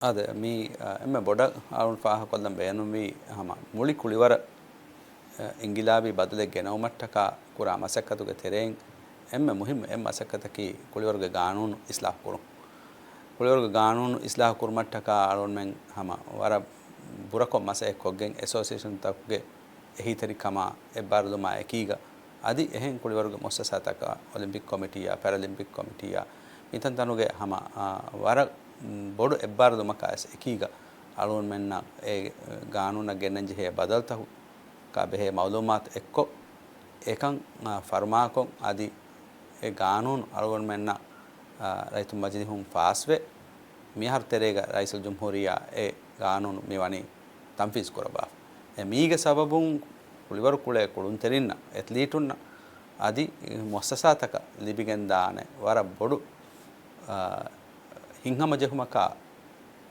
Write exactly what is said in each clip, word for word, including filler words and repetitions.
އާދެ، މީ، އ، އެންމެ ބޮޑަށް އަޅުން ފާހަގަކޮށްލަން ބޭނުންވީ ހަމަ މުޅި ކުޅިވަރަށް، އ، އިންގިލާބީ ބަދަލެއް ގެނައުމަށްޓަކާ ކުރާ މަސައްކަތުގެ ތެރެއިން އެންމެ މުހިއްމު އެއް މަސައްކަތަކީ ކުޅިވަރުގެ ގާނޫނު އިސްލާހު ކުރުން. ކުޅިވަރުގެ ގާނޫނު އިސްލާހު ކުރުމަށްޓަކާ އަޅުންމެން ހަމަ ވަރަށް ބުރަކޮށް މަސައްކަތް ކޮށްގެން އެސޯސިއޭޝަންތަކުގެ އެހީތެރިކަމާ އެއްބާރުލުމާ އެކީގަ، އަދި އެހެން ކުޅިވަރުގެ މުއައްސަސާތަކާ، އޮލިމްޕިކް ކޮމިޓީއާ، ޕެރަލިމްޕިކް ކޮމިޓީއާ، މިތަންތަނުގެ ހަމަ، އާ، ވަރަށް ބޮޑު އެއްބާރުލުމަކާ ވެސް އެކީގަ، އަޅުގަނޑުމެންނަށް އެ ގާނޫނަށް ގެންނަން ޖެހޭ ބަދަލުތަކާ ބެހޭ މައުލޫމާތު އެއްކޮށް، އެކަން، އާ، ފަރުމާކޮށް، އަދި އެ ގާނޫނު އަޅުގަނޑުމެންނަށް، އާ، ރައްޔިތު މަޖިލިހުން ފާސްވެ، މިއަހަރު ތެރޭގަ ރައީސުލްޖުމްހޫރިއްޔާ އެ ގާނޫނު މި ވަނީ ތަންފީޒު ކުރައްވާފަ. އެ މީގެ ސަބަބުން ކުޅިވަރު ކުޅޭ ކުޅުންތެރިންނަށް، އެތްލީޓުންނަށް އަދި މުއައްސަސާތަކަށް ލިބިގެންދާނެ ވަރަށް ބޮޑު، އާ، ހިތްހަމަޖެހުމަކާ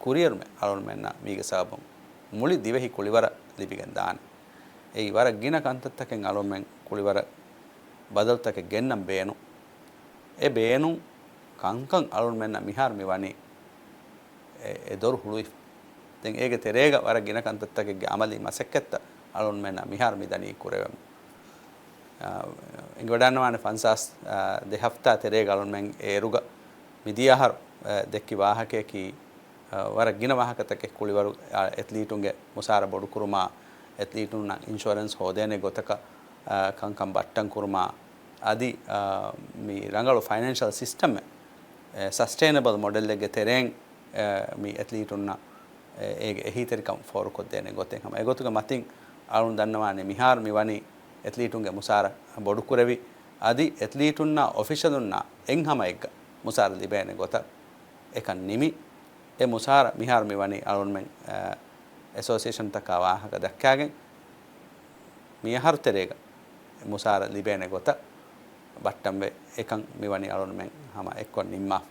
ކުރިއެރުމެއް އަޅުގަނޑުމެންނަށް މީގެ ސަބަބުން މުޅި ދިވެހި ކުޅިވަރަށް ލިބިގެންދާނެ. އެއީ ވަރަށް ގިނަ ކަންތައްތަކެއް އަޅުގަނޑުމެން ކުޅިވަރަށް ބަދަލުތަކެއް ގެންނަން ބޭނުން. އެ ބޭނުން ކަންކަން އަޅުގަނޑުމެންނަށް މިހާރު މި ވަނީ އެ، އެ ދޮރު ހުޅުވިފަ. ދެން އޭގެ ތެރޭގަ ވަރަށް ގިނަ ކަންތައްތަކެއްގެ އަމަލީ މަސައްކަތްތައް އަޅުގަނޑުމެންނަށް މިހާރު މި ދަނީ ކުރެވެމުން. އާ، އެނގިވަޑައިގަންނަވާނެ ފަންސާސް، އާ، ދެ ހަފްތާ ތެރޭގަ އަޅުގަނޑުމެން އޭރުގަ މިދިޔަ އަހަރު، އާ، ދެއްކި ވާހަކަޔަކީ، އާ، ވަރަށް ގިނަ ވާހަކަތަކެއް ކުޅިވަރު، އާ، އެތްލީޓުންގެ މުސާރަ ބޮޑުކުރުމާ، އެތްލީޓުންނަށް އިންޝުއަރެންސް ހޯދޭނެ ގޮތަކަށް، އާ، ކަންކަން ބައްޓަން ކުރުމާ، އަދި، އާ، މި ރަނގަޅު ފައިނޭންޝަލް ސިސްޓަމެއް، އެ، ސަސްޓެއިނަބަލް މޮޑެލެއްގެ ތެރެއިން، އެ، މި އެތްލީޓުންނަށް، އެ، އޭގެ އެހީތެރިކަން ފޯރުކޮށްދޭނެ ގޮތެއް ހަމަ އެގޮތުގެ މަތިން އަޅުން ދަންނަވާނީ މިހާރު މި ވަނީ އެތްލީޓުންގެ މުސާރަ ބޮޑުކުރެވި، އަދި އެތްލީޓުންނާ އޮފިޝަލުންނާ އެއްހަމައެއްގަ މުސާރަ ލިބޭނެ ގޮތަށް އެކަން ނިމި، އެ މުސާރަ މިހާރު މި ވަނީ އަޅުންމެން، އެ، އެސޯސިއޭޝަންތަކާ ވާހަކަ ދައްކާގެން މިއަހަރު ތެރޭގަ މުސާރަ ލިބޭނެ ގޮތަށް ބައްޓަންވެ އެކަން މި ވަނީ އަޅުންމެން ހަމަ އެއްކޮށް ނިންމާފަ.